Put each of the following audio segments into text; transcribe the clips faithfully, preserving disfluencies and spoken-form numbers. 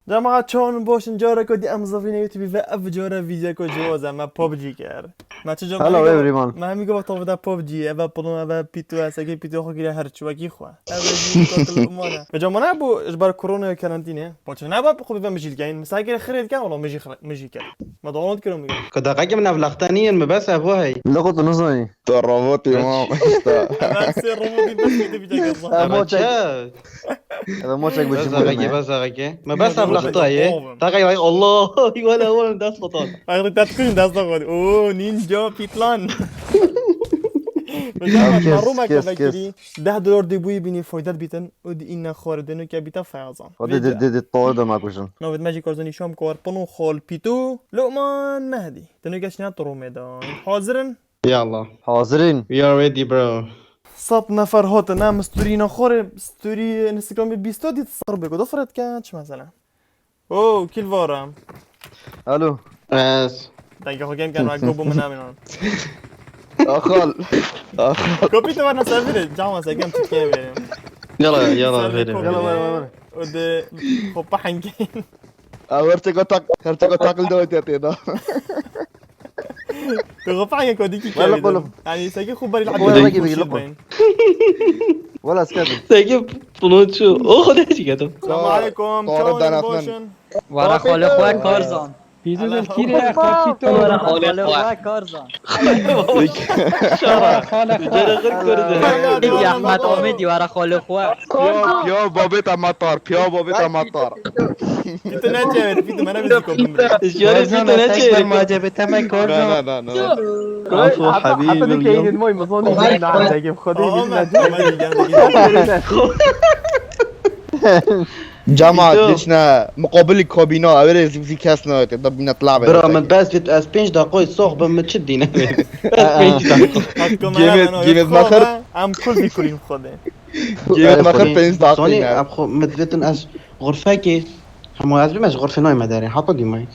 Cemaat çawan baş in, careke dî em zivîne YouTube ve ev care vîdyoyeke cihaz e, me PUBG kir. Me çi Hello, everyone. Me hemî gava tavida PUBG, eve pilon, eve pîto, ez eke pîto xwe kiriye her çi wekî xwe. Eve jî katil umane. Ve camane bu ji ber korona karantîne. Paçe ne ba xwe bibe mijîl keyin. Misal kire xirê diken, wala mijî xire-, mijî kir. Me download kir û mijî. Ka deqekê min ev lexte nînin, mi bes ev hey. Lixo tu nizanî. Tu robotî mam, işte. Eve sê robotî bes kete bir dakika. Ev moçek. Ev moçek bu Bes çi deqekê, bes deqekê. Mi bes ev lexte ye. Deqekê, ay Allah, wala wala dest xwe tan. Ay, te dikujin dest xwe. Oo, ninja pitlan. Mesela Kes, maruma kes, kes. Kevekirî. Deh dolar dê bûyî bînî faydet bîtin. Û di îne xwaridin û ke bîta feyazan. Hadi de, de, de, doğru da makuşun. Novet me jî karzanî şam kar, pano xal pîtû. Lokman Mehdi. Tenu geç ne turumê da. Hazirin? Yallah. Hazirîn. We are ready, bro. Sat nefer hatin, em story nexware, story Instagramê bîsta dît sar bê, ku da firet ke, çi mesele? Oo, kil vara. Alo. Ez. Dengê xwe kêm ken, wek go bû min namînan. Axal. Axal. Kopî te var nasıl biri? Cama sekem çitkeye verim. Yala, yala, Sen de verim. Kopî. Yala, ver, ver, ver. O de xwe pahengên. Ew her çeka tak-, her çeka takil de tê da. Tu xwe pahengên ku dikî Wala kevî qulum. Yanî seki xwe berî Wala lehadî rakî bigî, loko. Wala skedim. Seki bunu çu. O xwe de çi ketim. Selamun aleyküm. Doğru çawan danatmen. Boşun. Wara xalê xwe Karzan. Pîzû Ala. Kîre xwe pîto. Wara xalê xwe Karzan. Şara. Xalê xwe. Jere xir kurde. Amedî, Ahmet Amedî, wara xalê xwe. Piya, piya babê te matar, piya babê te matar. Pîto ne çevir, pîto me ne bizi koptum bire. Jere pîto ne çevir. Ma cebe te me Karzan. Na, na, na, na. Afu Habibi. Hatta bir keyfin moy muzoni ne degim. Xwedî Ama, ama, ama, Cemaat, hiç ne. Muqabilî kabîna, ew rê zî, zî kes nayêt, da bîne tilabê. Bira, min bes vît ez pênc deqoy sox bim, min çi dîne vê? Ez pênc deqo. Gemet, gemet mexir. Em kul vî kulîn xwedê. Gemet mexir pênc deqoy ne. Em xwe, min divetin ez xurfekê, hema ez bim ez xurfê nayme derê, hata dîmayê.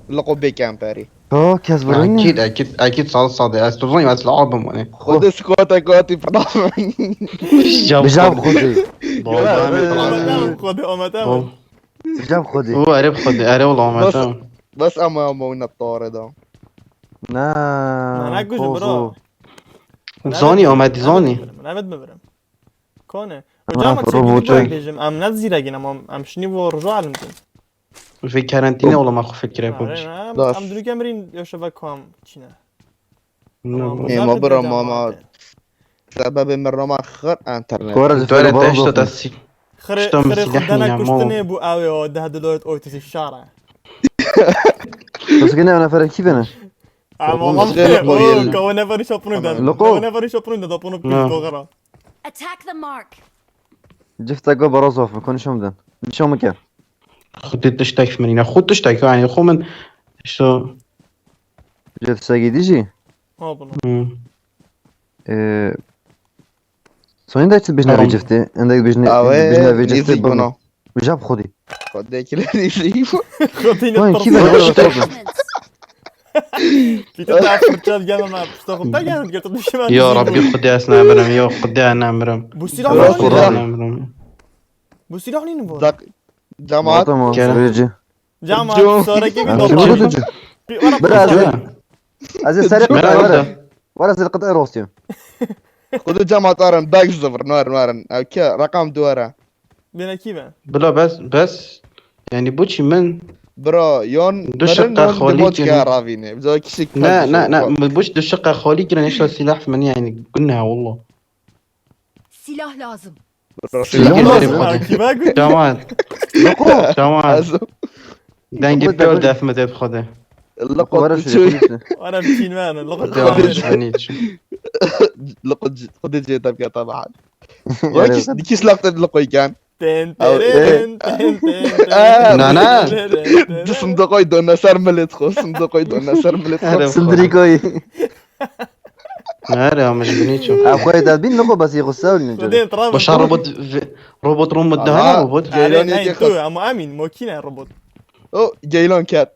Liqo bê kemperî. Ha, kes vurun. Ekîd, ekîd, ekîd sal sade. Ez tu zanî ez li abim wane. Xwedê squata kati pırnam. Bijab Xwedê. Baba me pırnam. Xwedê amete mi? Bijab Xwedê. O erê Xwedê, erê ola amete. Bas ama ama oyna tare da. Na. Na, na, gujim, bro. Zanî ameti, zanî. Navet mi birim? Kone. Hocam, çekî bêjim, em ne zîregîn, em, em şinî bo roja alim din. Vê karantîne ola me xwe fikire PUBG. Em dûrî kemirîn ya şeva kam çîne. Ê ma bira mama. Sebebê min roma xir internet. Kore ji Dore te işte tasî. Xire xire xudana kuştine bu awe o deh dolar o tisi şara. Bas gene ana fere kî bene? Ama Oğlum, lan şey yapma o gelin. Kavane var şapunu da. Loko. Kavane var şapunu da bunu pil kogara. Attack the mark. Cifteka bara zaf, konuşamdan. Nişan mı ki? Xwedê tiştek min îne. Xwe tiştek, yani, xwe min işte. Cif segîdî jî? Ha, bunu. Hı. Ee, Sonunda çi bijne Tamam. Vê ciftê? Endek bijne, Awe, bijne vê ciftê nêzîk bana. Bijab Xwedî. Xwedê kile nêzîk. Xwedê Lan, kî ne bana? Pîtê te fırça gelme me. Pişta xwe te gelme, gel tu düşme. Ya Rabbi, Xwedê ez namirim, ya Xwedê ez namirim. Bu silah Xwedê nînin ez var. Namirim. Bu silah nînin var. Dak, cemaat. Tamam, Kerem. Sürücü. Cemaat, Joe. Sonraki bir Joe. Joe, Joe. Bir ara Biraz. Joe. Ez ê serê Merhaba. Wara, wara. Wara ez ê qit'e rostiyim. Xwedê cemaat arin, bag zivir, narin, narin. Ew ke, rakam duwara. Bêne kî be? Bila bes, bes. Yani bu çi min? Bira, yon du şeqqa xalî kirin. Ravîne. Bize kişi Ne, ne, ne. Bu du şeqqa xalî kirin, işte silah min yani. Günah wallah. Silah lazım. Silah lazım. Ha, kî be gü- Tamam. Tamam. Dengê piyo def me def xwedê. Liqo Wara tu şuraya çû. Konuştu. Wara biçîn me, liqo Devam çû. Et, ben hiç. Liqo c-, xwedê cê te bike te bahar. Wekî dikiş lafte liqo iken. Ten, Ew, teren, e. Ten, ten, ten, Na, na. Teren, teren. Di sindiqoy done ser milêt xwe, sindiqoy done ser milêt xwe. Erê xwe. Sindrîkoyî. Nere, ama ji binî çû. Ev xwe de bin nixwe bes yê xwe sewlîne Xwedê cere. Trabzon. Başa robot ve-, robot rom mu Ama daha robot. Geylan Erê, yekê ey, tu, xwe. Ama emin, makine robot. O, geylan ket.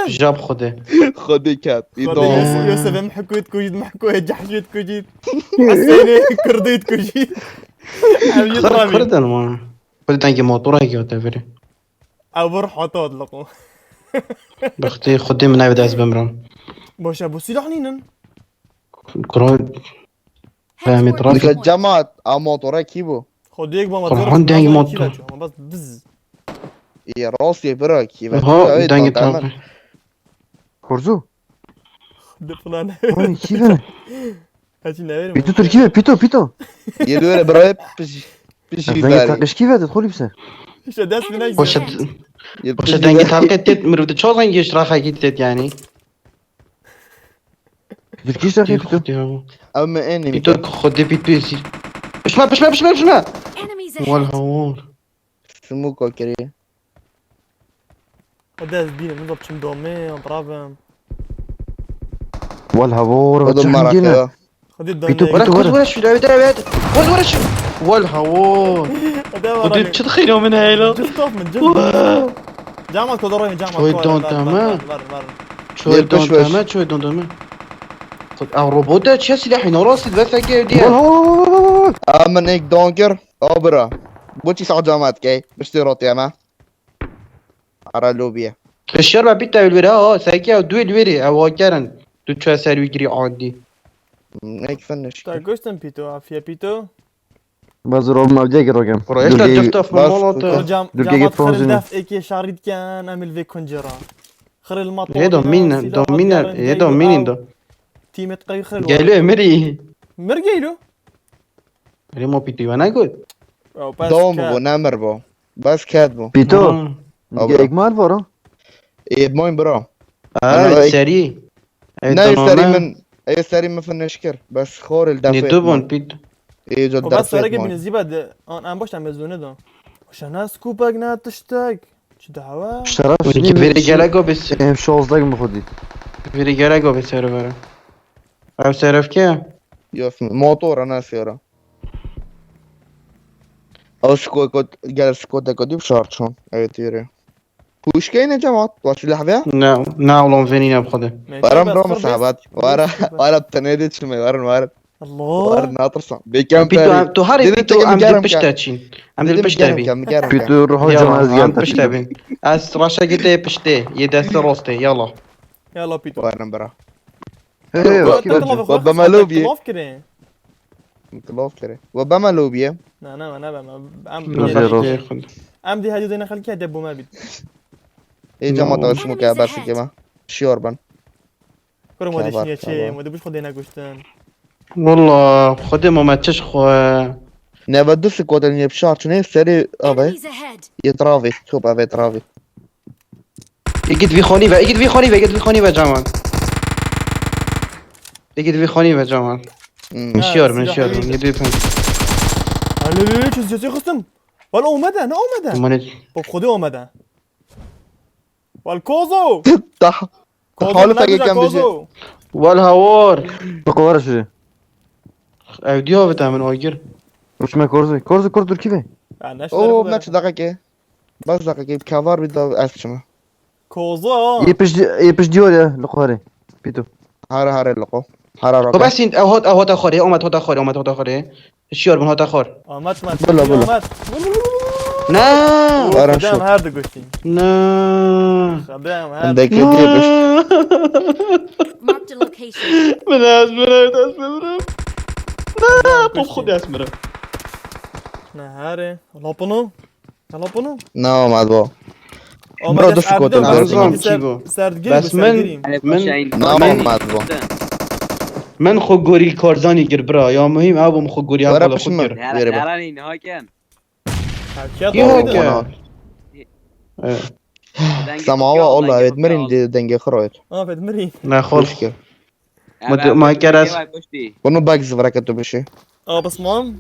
Jab Xwedê. Xwedê ket. Xwedê Yusuf, Yusuf, em hikûyet kujit, mehkûyet, cehşiyet kujit. Hesênê, kurdît kujit. Ev yê Xir, trabî. Xir den ma. Xwedî dengê motora heke hate virê. Ew vir hata diqo. Bixtê Xwedê min ev dest bimrim. Baş e, bu silah nînin. Kuro. Head Rehmet toward Rabbim. Dikkat cemaat, a motora kî bû? Xwedê yek bama Kurhan zor dengê motor. Bas biz. Ya rastê bira kî ve. Ha, dengê tamam. Korzo. De falan. Oy, kî ve? Hacı ne verim? Pito Türkiye, Pito, Pito. Yedi öyle bira hep piş, piş. Dengê biberi. Takış kî ve? Xolî bise. İşte ders bine Koşa, gidiyor. Koşa dengê takı tet mirv de çoğu zengin iştirak gitti yani. Türkiye iştirak gitti. Ama en iyi. Pito Xwedê Pito esir. Pişme, pişme, pişme, pişme. Enemies ahead. Wal hawar. Smoke kiriye. Hadi ez bînim, min da biçim domê, em biravim. Wal hawar, o da çi maraka hingî ne? Ya. Hadi Pito, domê. Wala Pito, kuz wala. Wala şu, evet, evet. Kuz wala şu. Wal hawar. Hadi O de çi dixîno min heylo. Cil top min, cil. Cama koda royun, cama. Çoy don teme. Ver, ver, ver. Çoy don teme, çoy don teme. Ev robot de çi silahî norasî, ve seke diye. Wal hawar. A min ek don kir. Abra. Bu çi sa camat key? Biştê rotiyeme. Ara lobiye. Hişyar be pîta wî li wêre ha, seke ew du wî li wêrê, ew akerin. Tu çe ser wî girî adî. Ek finish. Ta goştin Pito, afiye Pito. Baz rom mevdiye ki rokem. Bro, êşta cifta Molotov. Cam, Dur, camat gel, xiril def eke şarî diken, em li vê kuncê ra. Xiril mat. Ê domîne, domîne, ê domîne do. Tîmet qey xiril. Gelo mirî. Mir gelo. Rîmo pîtî we negot? Dom bû, nemir bû. Bes ket bû. Pîto. Abra. Geyik mal varo. Ê moyn bira. Ey serî. Ne serî min, ey serî min finish kir. Bes xor il defê. Ne tu bûn pît. Ê co defê. Bes sereke bîne zîba de. An em baş em zûne da. Şana skupek ne tiştek. Çi dawa? Şeref. Ki biri gerek o biz. Em şozdek mi xudi? Biri gerek o biz servere. Ev seref ke? Yok, motora ne sera. Ew skot, gel skot de kodî şar çon. Evet yürü. Huşkeyne cemaat, baş lehve. Ne, ne oğlum venî ne bu kadar. Varam bro musabat. Vara, vara tenede çime, varan var. Allah. Var ne atırsam. Bekem peri. Tu hari pito em de pişte çin. Em de pişte bin. Pito ruhu canaz gel pişte bin. Ez raşa gide pişte. Ye deste roste, yalla. Yalla pito. Varan bra. Hey, hey, hey. Baba Melo bî. Laf kirê. Laf kirê. Baba Melo bî. Na, na, na, na. Em, em dî hediye dene xelkê hediye bûme bît. Ê cema ta smoke bes kema. Şiyor ben. Kırım o dişine çe, o da bu xwedê ne goştin. Valla, xwedê Mehmet çiş xwe. Neve du skotel niye bişar çune seri ave. Enemies ahead. Yê travê, top ave travê. Îgid vî xonî ve, îgid vî xonî ve, îgid vî xonî ve caman. Îgid vî xonî ve caman. Hmm. Min şiyar, min şiyar, min yedi pens. Alo, alo, alo, çiz, çiz, xistim. Wal omede, ne omede? Mane. Bak, xwedê omede. Wal kozo. Dah. Kozo, halî ne fekê güzel, kem kozo. Wal hawar. Bak, var şu. Ev diyor bir tane agir. Uçma korzo. Korzo, korzo, dur kive. Ya, ne Oo, maç dakika ki. Bas dakika ki, kavar bir daha açma. Kozo. Yepmiş, yepmiş diyor ya, li xwarê. Pito. Hara hara loko. Hara loko. Bas in, ew hat, ew hat xwarê, omat hat xwarê, omat hat xwarê. Şiyor bin hat xwar. Amat, amat. Bula, bula. Amat. Ne. Xedem her du goştî. Ne. Xedem her. Marked a location. Min ez mirim, ez mirim. Ne, top xwe ez mirim. Ne, here. Lapino. Hello bunu. Ne olmaz bu. Bro, dur şu kodu. Erzan, çi bu? Bes min, min, ne olmaz bu? Min xwe gorî Karzanî kir bira. Ya muhîm ew bû, min xwe gorî ev xwe kir. Yere bak. Ki hake. Semawa Allah, evet, mirin de denge xroyet. Evet, mirin. Ne xwe. Ma keres. Bunu bak zıvrak tu bişi. Abisman.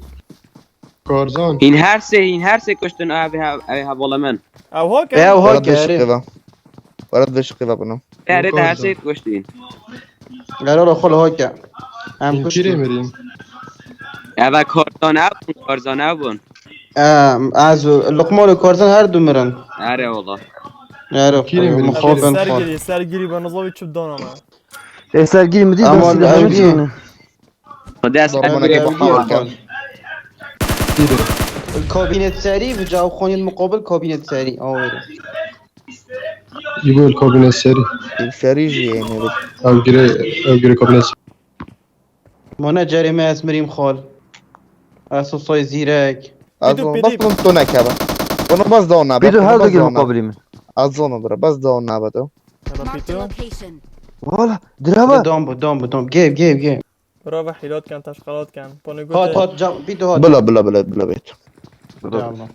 Korzan. Hîn her sê, hîn her sê kuştin, ev, ev, ev hevala min. Ew hak e? Ew hak e. Wara dişiqiva bunu. Erê de her sê kuştin. Garo xol hak e. Em kuştin. Kîrê mirîn? Ev Korzan ev bûn, Korzan ev bûn. Em, ez û Luqman û Korzan her du mirin. Erê wala. Erê, kîrê mirîn? Muxabin xwe. Sergirî, sergirî ben zavi çi dana me. Ê sergî min dî. Ama ev dî. Xwedê ez Dormona ke bahar kan. Dî. Kabînet serî, bi cawxanên muqabil kabînet serî. Awêre. Îbol kabînet serî. Serî jî yê nêbit. Ev girê, ev girê kabînet serî. Mane cerê me ez mirîm xal. Ez say zîrek. Ez Pîdû, on pîdû. bas bûm to nekebe. Bunu bas da ona. Pîdû her du gê muqabilî min. Ez zona bira. Bas da ona be to. Hela Marked a Pîdû. Location. Wala, dirava. Dam bu, dam bu, dam. Gev, gev, gev. Bravo, hilot kan, taşqalat kan. Pone Hat, gote. hat, cam, Pîdû hat. Bila bila bila bila bit. Tamam.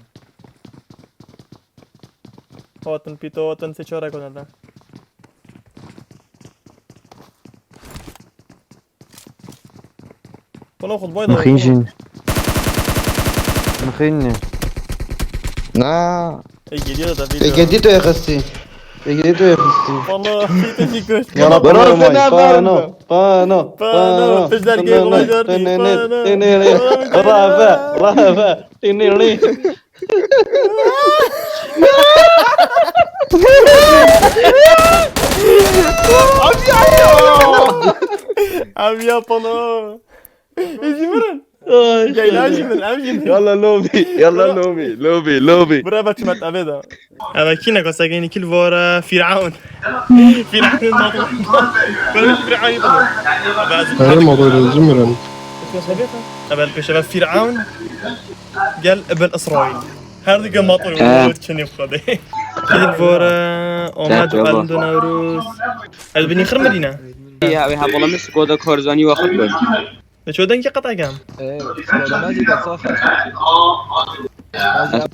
Hatin Pîdû, hatin se çare konada. Pone xutbay da. Mixîn jîn. Mixîn ne. Na. E geliyor da E video. gedî to yexistî. E gedî to yexistî. Valla Pîdû ki göç. Yala Bro, pano sen may, ne pano, verdin? Pano, Pano, pişler gel, kolaylar değil, pano. Rave, rave. Tinili. Abi ya pano. Ezi vurun. Gel lan şimdi, abi şimdi. Yalla lobi. Yalla lobi. Lobi lobi. Bura bak çimet abi da. Eve kî ne kasa geyni kil vora Firaun. Firaun ne oldu? Böyle Firaun yapalım. Herê motorê zimirin. Eve peşe Firaun. Gel Ebel İsrail. Her dike motor He. Kini xode. Kil vora Omad Tamam, Aldo Nevruz. Elbini xir Medine. Ya, ew hevala min Skoda Korzanî wexit bû. Ne ço dengê qet agam. Ee, Skoda me jî de sax e.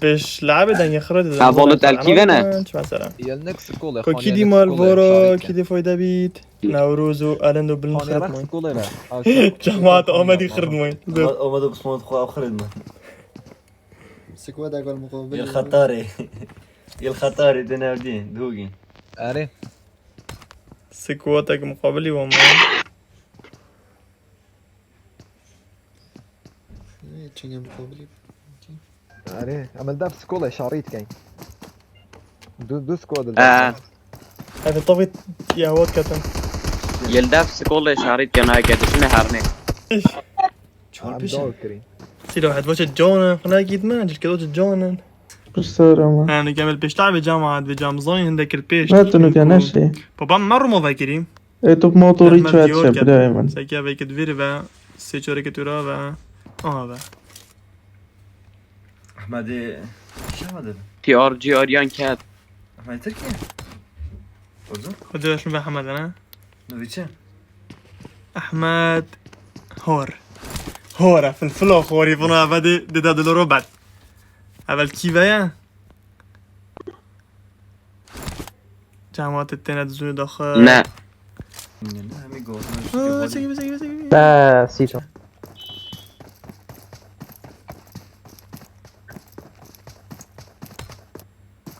Pêş labe dengê xir de. Ha, valla telkîve ne? Çi mesela. Yelnek skole. Ko kî dî mal vora, kî dî fayda bît. Newroz û Elend û Bilin xir moy. Cemaat Amedî xir moy. Amado Bismillah xwe xir moy. Sikoda gol muqabil. Yel xetarê. Yel xetarê de nerdî, dûgî. Erê. Sikotek muqabilî wa moy. Çengem muqabilî. Erê. Em li dev skole şarî dikeyn. Du, du skol. Ee. Hadi tabii ya hawat katan. Yel dev skolê şarî dike nayê ke dişine hernê. Çar Em pêşe. dawr kirî. Silo het vaçe John, xına gitme, cilke vaçe John. Qisar ama. Yani gemel peşta ve cemaat ve cam zayin hinde kir peş. Ne tunu ke neşe. Babam mermo vekirî. E tu motori Ahmet çat diyor çe ki, birayê min. Sekiya vekit vir ve seçore ke tura ve. Aha ve. Ahmedê Şehmedê. T R G Aryan Cat. Ahmed Tirkiye. Orada. Hadi şunu ve Ahmet ana. Noviçe. Ahmet Hor. Hor, fil filo Hori bunu abadi dida dilo Robert. Evel kî ve ya? Cemaat tene dizûnê daxil. Ne. Hemî gotin. Aa, çekil, çekil, çekil. Be, sîto.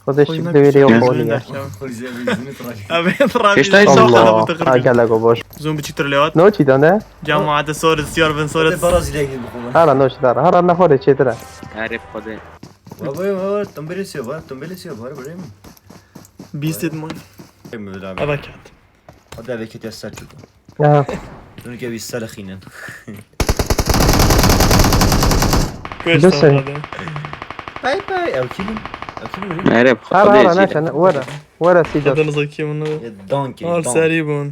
Xwedê şikli vê yok ol ya. Abi, Pêştayî Allah. Ha, gelek o boş. Zon biçîktir lewat. No çî dane? Cemaat sor, siyar bin sor. Bara zî lengî bixwe. Hara no çi dara. Hara ne xwedê çêtir e. Erê xwedê. Baba, baba, tumbelê siya var, tumbelê siya var, bire mi? Bîst et moy. Emir abi. Ava kat. Hadi eve kete ser çuko. Aha. Tunke bir salixînin. Kueş Dese. sağladı. Bay bay, ew kilim. Ew kilim. Erê Hara xwedê hara jî. neşe ne. Were. Were sîto. Adını zakayım onu. Donkey, Al donkey. Serî bûn.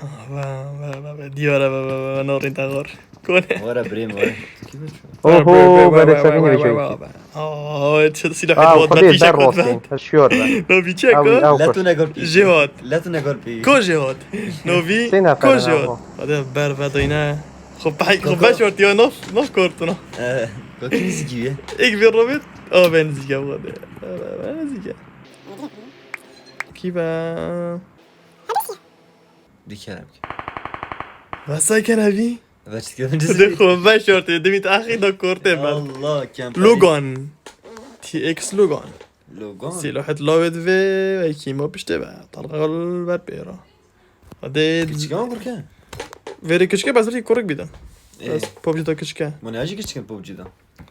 Ah, va, va, va, va, diyara, va, va, va, va, norin tağor. Kone. Were birê mi were. Oho, were serî ne bişe. Aa, çi silah Aa, hot, xwedê bir şey ber hot. rostin. Şiyor be. Novi çek Ew, o. ew Letu kurt. negor pi. Jihad. Letu negor pi. Ko Jihad. Novi. Sê nefer Ko ne Jihad. o? Hadi ber vedayne. Xo pek xo beş ortiya nof nof kortuna. Ee, Koki nizîkî ye. İlk bir robot. O ben zige bu hadi. Ben zige. Ki be. Dikerem ki. Vasa kene bi. Veçtike De xo beş ortiya. Demit axi da korte ben. Allah kem. Logan. T X Logan. Logan. Silahet lavet ve ve kîma pişte be. Talgal ver pêra. Hadi. Kiçik ama kurke. Veri kiçke bes veri korek bidin. Ee, Bes PUBG da kiçke. Mane acı kiçik PUBG da.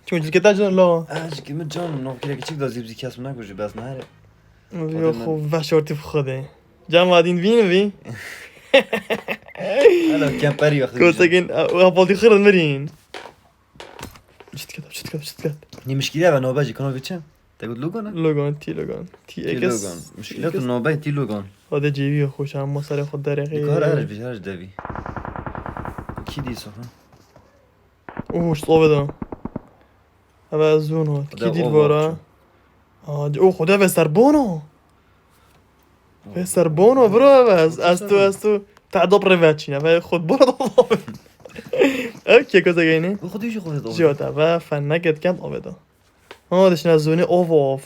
Çimê cilkê te cin lo. Acı kimi can no kire kiçik da zî bizi kesme nakujî bes nehre. Yo xo veş ortî xo de. Cam vadin vîn vî. Alo kemperi yok. Kotekin hapaltî xirin mirîn. Çit ket, çit ket, çit ket. Nî mişkîle ve nobe jî, kano vê çi? Te got Logan e? Logan, T Logan. T X. T Logan. Mişkîle tu nobe T Logan. Xwedê cêvî xweş, hema serê xwe derê. Dikar her bir her devî. Kî dî soha? Oh, şu ove da. Eve zûn o. Kî dî vara? Aa, o xwedê ve serbon o. Ve serbon o, bro, eve. Ez tu, ez tu. Te dop rê veçîne. Ve xwe bora da. Ev kê koze geyni? Bu xwedê jî xwedê da. Jiyot eve, fen neket kent ove da. Ha, dişine zûnê ov ov.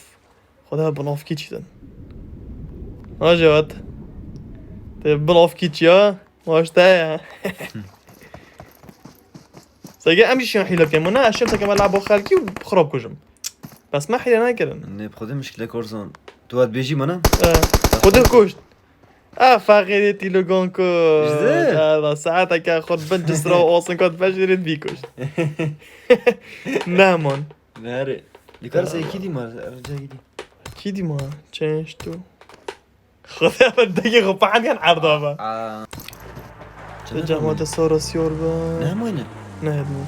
Xwedê bi navkî çîtin. Ha, Cevat. Te bi navkî çiya? Maşte ya. Sege em jî şiyan hîle bikin. Min ne, ez şim teke me labo xelkî û xirab kujim. Bes me hîle nekirin. Ne, bi xwedê mişkile korsan. Tu hat bêjî min e? E, xwedê kuşt. A, feqîrê tîlogon kuşt. Jide? E, la saeteke xwe bin cisra û osin kot beş rêd bî kuşt. Ne man. Nerê? Dikar se kî dî ma, rica gidî. Kî dî ma? Change to. Xwedê me degê xwe pehend kan erda be. Aa. Te cehmate sora siyor be. Ne moyne? Ne hedmo.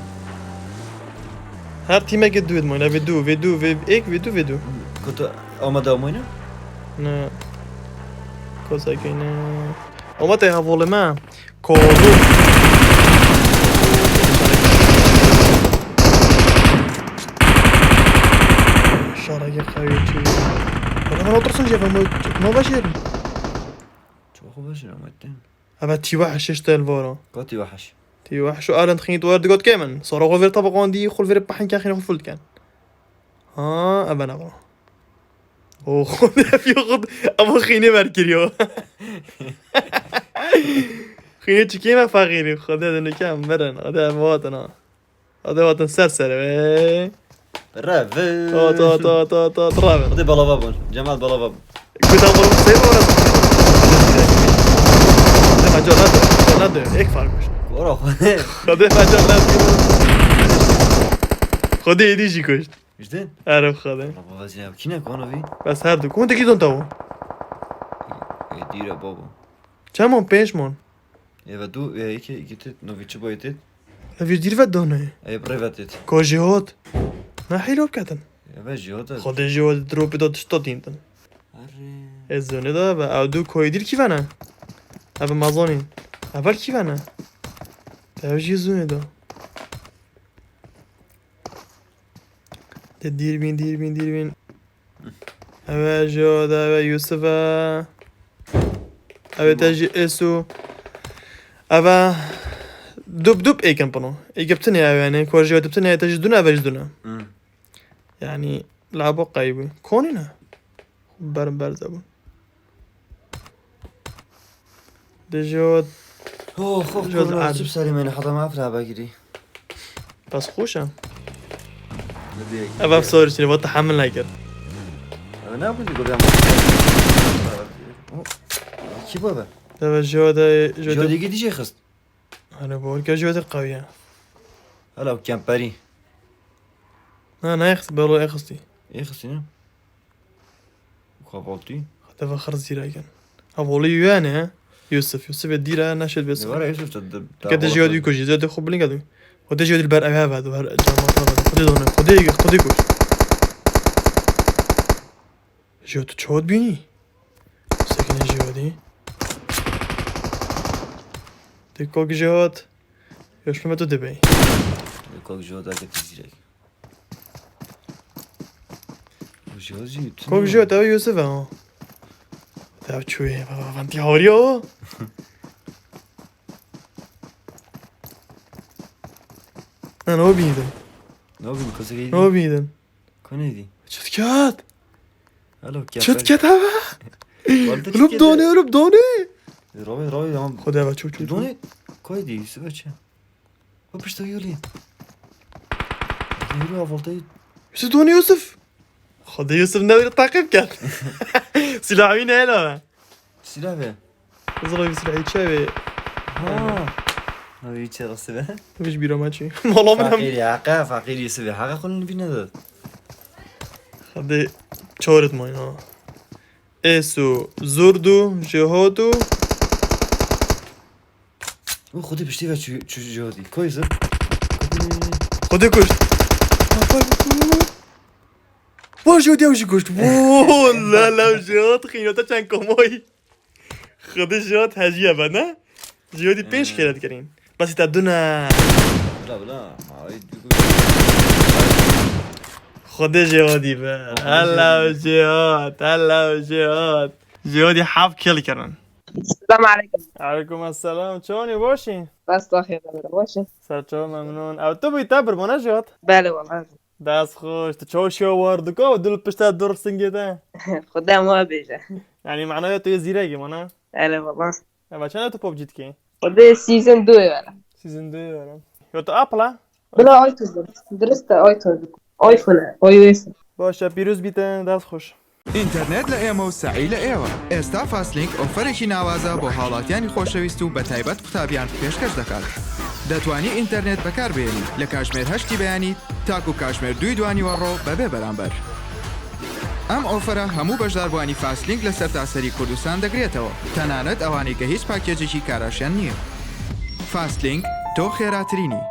Her tîmeke du hedmoyne. Vê du, vê du, vê ek, vê du, vê du. Kutu amade amoyne? Ne. Kozakeyne. Ama te hevolê me. Kozuk. Şareke qewî çi. Bana bana otursun cebime. Tutma başarım. Çok başarım ettim. Eve tî weheş işte el vara. Ka tî weheş? Tî weheş û alen xînî tu wer digot ke min. Sara xwe ver tabaqan dî, xul ver pahin ke xînî xwe ful diken. Ha, eve ne vara. O xwe ev yo xwe, ama xînê ver kiriyo. Xînê çikê me feqîrî, xwedê de nike em verin, xwedê ev vatin ha. Xwedê vatin ser ser ve. Revin. Ta, ta, ta, ta, ta, revin. Xwedê balava bûn, Cemal balava bûn. Guda bûn, sey bûn. Xwedê me car nade, car nade, ek fark kuşt. Ora xwedê. Xwedê me car nade. Xwedê êdî jî kuşt. Jidên? Erê xwedê. Baba vazî ya, kî ne, kano vî? Bes her du. Kon tekî don tawo. Ê, dîre baba. Çemon, pênc mon. Ê, ve du, ê, iki, iki tit, no vî çi boyê tit? Evî dîr ve done. Ê, bi rê ve tit. Ko jî hot. Ne hîlo biketin. Ê, ve jî hot. Xwedê jî hot dropî da tişta dîntin. Erê. Ê, zone da ve, ew du koyê dîr kî vene? Ev mazonî. Ev kî vene? Ev jî zone da. De dîr bîn, dîr bîn, dîr bîn. Eve jo de, eve Yusuf e. Eve te jî Esu. Eve dup dup êkin pino. Êkiptinê eve yani. Kor jî diptinê, te jî dune, eve jî dune. Hmm. Yani labo qeybî. Konî ne? Ber, berze bû. Dijot. Oh, xo, Dijot xo, çi serê me ne, heta me afra bagirî. Bas xweş e. Ev ev sorî çinê, va tehemil nekir. Ev ne bû, digo, ben. Oh, kî baba? Ev Jode, Jode. Jode gidî jê xist. Hani bu ülke Jode qewiye. Hala kemperî. Na, na, ex-, belo existî. Existî ne? Kahvaltı. Hadi ve xir zîra gen. Ha, volî yu yani, he? Yusuf, Yusuf e dîra, neşet bes. Ne var ya, Yusuf, te de, te Kete kahvaltı. Jihad yu kujî, zede xo bilin kadu. Xwedê Jihad ber eve ve, ver cama ta ve. Xwedê done, Xwedê, Xwedê kuj. Jihad tu çot bînî? Sekine Jihadî. De kok Jihad. Yoşme tu dibey. De kok Jihad ake tu zîrek. Kok Jihad, te Yusuf e ha. Te çûyê, baba, van tî hawriya o. Ne, ne bînî din? Ne bînî, kasa geydi? Ne bînî din? Koneydi? Çit ket? Alo, çit ket abi? Lub done, lub done. Ravi, ravi, tamam. Xwedê ve çok çok. Done, koydi, Yusuf e çi? Hop işte yolu. Yürü, ha, voltayı. Yusuf, done Yusuf. Xwedê Yusuf ne bir takip ket. Silahı ne hele be? Silah be. Zira bir silahı çe be. Ha. Abi içe rası be. Hiç bir amaç yok. Valla ben. Fakir ya, ka fakir Yusuf ya. Haka kulun bir ne de. Hadi çoğurt mayın ha. Esu, Zurdu, Jehodu. O Xwedê piştî ve çû, çû Jehodî. Koy zir. Xwedê kuşt. Aferin. Bo Jihadî ew jî kuşt. Bo la la Jihad xînota çend komoy. Xwedê Jihad hejiye be ne? Jihadî pênc kere dikerîn. Bes te dune. Bila bila. Ay, Xwedê Jihadî be. Hello Jihad. Hello Jihad. Jihadî heft kill kirin. Selam aleyküm. Aleyküm selam. Çawanî boşî? Bas taxê de bere boşe. Serçawa memnun. Ew tu bûyî te bir bana Jihad. Bele valla. Dest xweş. Tu çawa şiya war dika û dil pişta dur singê te? Xuda ma bêje. Yani manaya tu yê zîregî mana? Ele valla. Eva çend tu PUBG dikî? Xwedê season duyê were. Season duyê were. Yo tu Apple a? Bila iTunes. Dirist e iTunes. iPhone e. iOS. Baş e, pîroz bîte, dest xweş. ئینتەرنێت لە ئێمە و سەعی لە ئێوە. ئێستا فاستلینک ئۆفەرێکی ناوازە بۆ هاوڵاتیانی خۆشەویست و بە تایبەت قوتابیان پێشکەش دەکات. دەتوانی ئینتەرنێت بەکاربهێنی لە کاژمێر هەشتی بەیانی تاکو کاژمێر دووی دوانی وەڕۆ بەبێ بەرامبەر. ئەم ئۆفەرە هەموو بەشداربووانی فاستلینک لە سەرتاسەری کوردستان دەگرێتەوە، تەنانەت ئەوانەی کە هیچ پاکێجێکی کاراشیان نییە. فاستلینک، تۆ خێراترینی.